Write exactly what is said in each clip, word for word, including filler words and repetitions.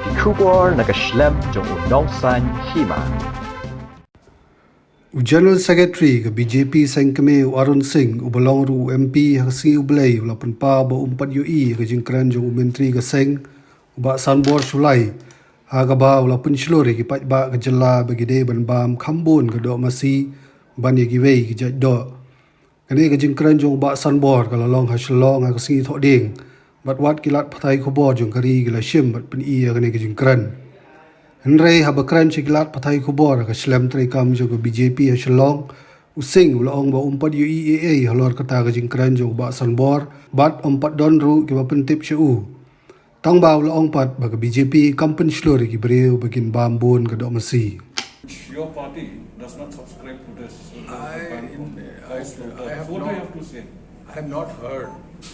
Ki khubor na ka shlem jong u nongsan hima. U General Secretary ka B J P seng kmie u Arun Singh, uba long ruh u M P ha ka sngi U Blei, u la pynpaw ba um pat ïohi ïa ka jingkren jong u Myntri ka seng, u Bah Sanbor Shullai, ha kaba u la pynshlur ïa ki paidbah ka jylla ba ki dei ban bam kham bun ka doh masi ban ïa kiwei ki jait doh. Kane ka jingkren jong u Bah Sanbor ka la long ha Shillong ha ka sngi Thohdieng, bad wat ki lad pathai khubor jong ka ri ki la shim bad pyni ïa kane ka jingkren. Hynrei haba kren sha ki lad pathai khubor ha ka shlem treikam jong ka B J P ha Shillong, u Singh u la ong ba um pat ïohi ei ei halor kata ka jingkren jong u Bah Sanbor, bad um pat don ruh kiba pyntip sha u. Tang ba u la ong pat ba ka B J P kam pynshlur ïa ki briew ba kin bam bun ka doh masi. Your party does not subscribe to this, uh, I, ban on I, cow slaughter. I have What do you not, have to say? I have not heard.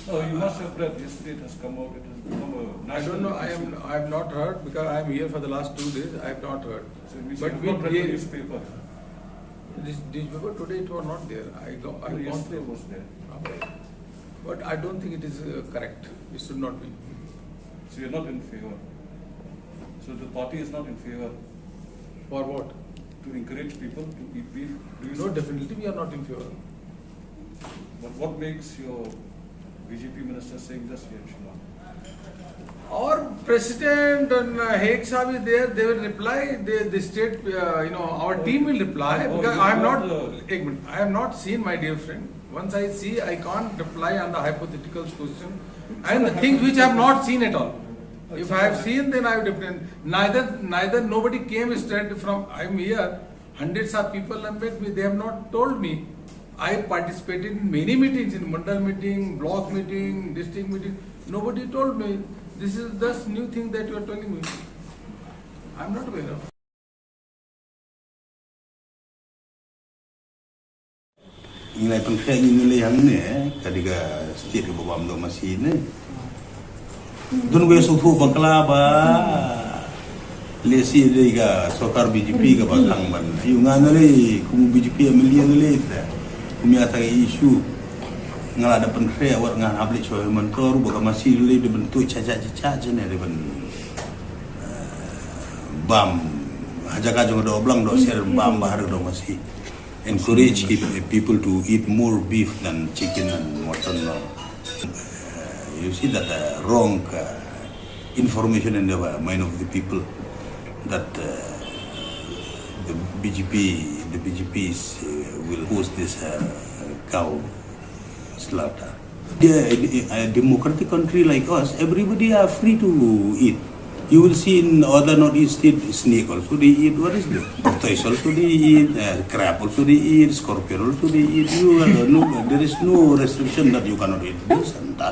Oh, you must have read. Yesterday it has come out. It has become a I national don't know. I issue. Am, I have not heard because I am here for the last two days. I have not heard. So it means But you have we not read the gave newspaper. This newspaper today, it was not there. I go, I No, gone yesterday through. Was there. Okay. But I don't think it is, uh, correct. It should not be. So you're not in favor. So the party is not in favor. For what? To encourage people to eat beef. Do you No, see? Definitely we are not in favor. But what makes your B J P minister saying this here in Shillong? Our president and, uh, Haig Sahib is there. They will reply. They, the state, uh, you know, our Oh, team will reply. Oh, Because you I have got not. The Ek minute. I have not seen, my dear friend. Once I see, I can't reply on the hypothetical question. And the things which I have not seen at all. If I have seen, then I would have been. Neither, neither nobody came straight from. I am here. Hundreds of people have met me. They have not told me. I participated in many meetings, in mandal meeting, block meeting, district meeting. Nobody told me. This is just new thing that you are telling me. I am not aware of. Ngi la pynkhreh ngi ngi lei hangne, ka dei ka state kaba bam doh masi ne. Don wei sngewthuh bakla ba lehse dei ka sorkar B J P kaba khang ban. Ïa nga nga lei kum B J P M L A nga lei te. Kum ïa ta ka issue nga la da pynkhreh wat nga hap leit sha Himanta ruh ba ka masi lei dei ban tuh cha cha cha cha ne dei ban, eh, bam ha jaka jong ka doh blang doh ser bam ba ha ka doh masi. Encourage peop-, people to eat more beef than chicken and mutton. Uh, you see that, uh, wrong, uh, information in the mind of the people that, uh, the B J P, the B J P is, uh, will host this, uh, cow slaughter. Yeah, in a democratic country like us, everybody are free to eat. You will see in other northeast state, snake also they eat. What is this? Tortoise also they eat. Uh, crab also they eat. Scorpion also they eat. You, uh, no, there is no restriction that you cannot eat this and that.